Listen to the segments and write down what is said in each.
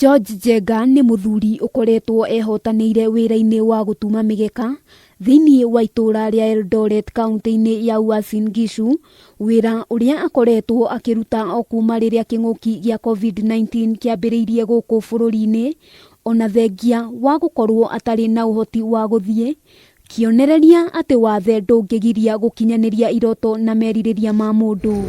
George Njenga nĩ mũthuri ũkoretwo ehotanĩire wĩra-inĩ wa gũtuma mĩgeka thĩinĩ wa itũũra rĩa Eldoret kaunti-inĩ ya Uasin Gishu, wĩra ũrĩa akoretwo akĩruta o kuma rĩrĩa kĩng'ũki gĩa COVID-19 kĩambĩrĩirie gũkũ bũrũri-inĩ, ona thengia wa gũkorwo atarĩ na ũhoti wa gũthiĩ, kĩonereria atĩ wathe ndũngĩgiria gũkinyanĩria iroto na merirĩria ma mũndũ.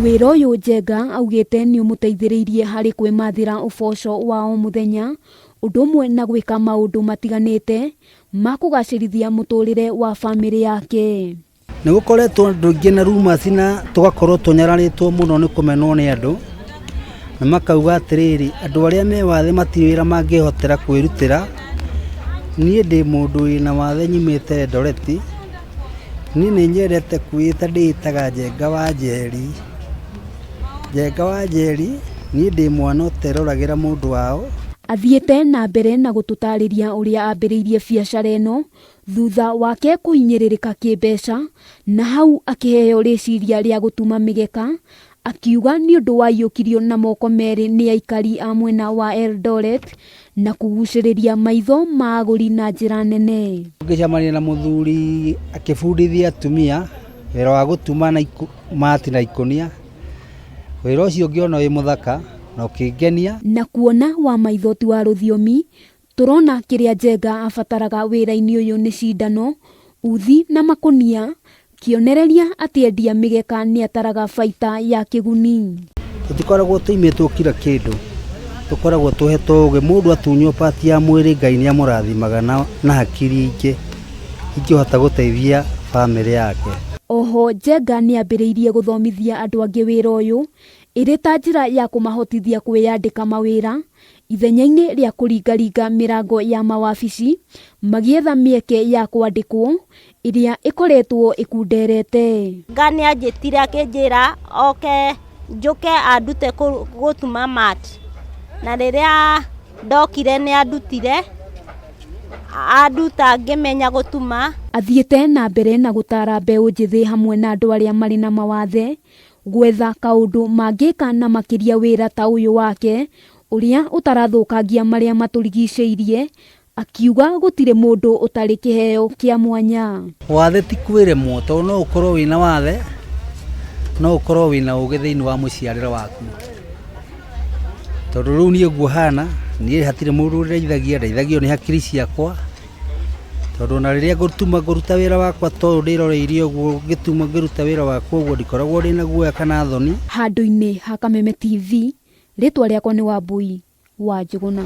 Wĩra ũyũ Njenga augĩte nĩ ũmũteithĩrĩirie harĩ kwĩmathĩra ũboco wa o mũthenya, ũndũ ũmwe na gwĩka maũndũ matiganĩte ma kũgacĩrithia mũtũrĩre wa bamĩrĩ yake. Nĩ gũkoretwo andũ aingĩ na rumors na tũgakorwo tũnyararĩtwo mũno nĩ kũmenwo nĩ andũ, na makauga atĩrĩrĩ, andũ arĩa me wathe matirĩ wĩra mangĩhotera kwĩrutĩra. Niĩ ndĩ mũndũ wĩna wathe nyumĩte Eldoret, niĩ nĩ nyendete kwĩĩta ndĩĩtaga Njenga wa Njeri. Njenga wa Njeri, niĩ ndĩ mwana ũteroragĩra mũndũ wao. Athiĩte na mbere na gũtũtarĩria ũrĩa ambĩrĩirie biacara ĩno thutha wake kũhinyĩrĩrĩka kĩmbeca, na hau akĩheo rĩciria rĩa gũtuma mĩgeka, akiuga nĩ ũndũ waiyũkirio na moko merĩ nĩ aikari a mwena wa Eldoret na kũgucĩrĩria maitho ma agũri na njĩra nene. Ngĩcemania na mũthuri akĩbundithia atumia wĩra wa gũtuma na mati na ikũnia, wĩra ũcio ngĩona wĩ mũthaka na ũkĩngenia. Na kuona wa maitho ti wa rũthiomi, tũrona kĩrĩa Njenga abataraga wĩra-inĩ ũyũ nĩ cindano, uthi na makũnia, kĩonereria atĩ endia mĩgeka nĩ ataraga baita ya kĩguni. Tũtikoragwo tũimĩtwo kira kĩndũ, tũkoragwo tũhetwo ũgĩ. Mũndũ atunywo part ya mwĩrĩ Ngai nĩ amũrathimaga na hakiri ingĩ ingĩhota gũteithia bamĩrĩ yake. Oho Njenga nĩ ambĩrĩirie gũthomithia andũ angĩ wĩra ũyũ ĩrĩ ta njĩra ya kũmahotithia kwĩyandĩka mawĩra ithenya-inĩ rĩa kũringaringa mĩrango ya mawabici magĩetha mĩeke ya kwandĩkwo ĩrĩa ĩkoretwo ĩkunderete. Nga nĩ anjĩtire akĩnjĩra oke njũke andute gũtuma mat, na rĩrĩa ndokire nĩ andutire, anduta ngĩmenya gũtuma. Athiĩte na mbere na gũtara mbeũ njĩthĩ hamwe na andũ arĩa marĩ na mawathe gwetha kaũndũ mangĩka na makĩria wĩra ta ũyũ wake ũrĩa ũtarathũkangia marĩa matũrigicĩirie, akiuga gũtirĩ mũndũ ũtarĩ kĩheo kĩa mwanya. Wathe ti kwĩremwo, tondũ no ũkorwo wĩna wathe, no ũkorwo wĩna ũgĩ thĩinĩ wa mũciarĩre waku. Tondũ rĩu niĩ ũguo hana, niĩ hatirĩ mũndũ ũndeithagia, ndeithagio nĩ hakiri ciakwa, tondũ ona rĩrĩa ngũtuma ngũruta wĩra wakwa ta ũyũ ndĩroreire ũguo ngĩtuma ngĩruta wĩra wakwa ũguo ndikoragwo ndĩna guoya kana thoni. Handũ-inĩ ha Kameme TV, rĩtwa rĩakwa nĩ Wambui wa Njũgũna.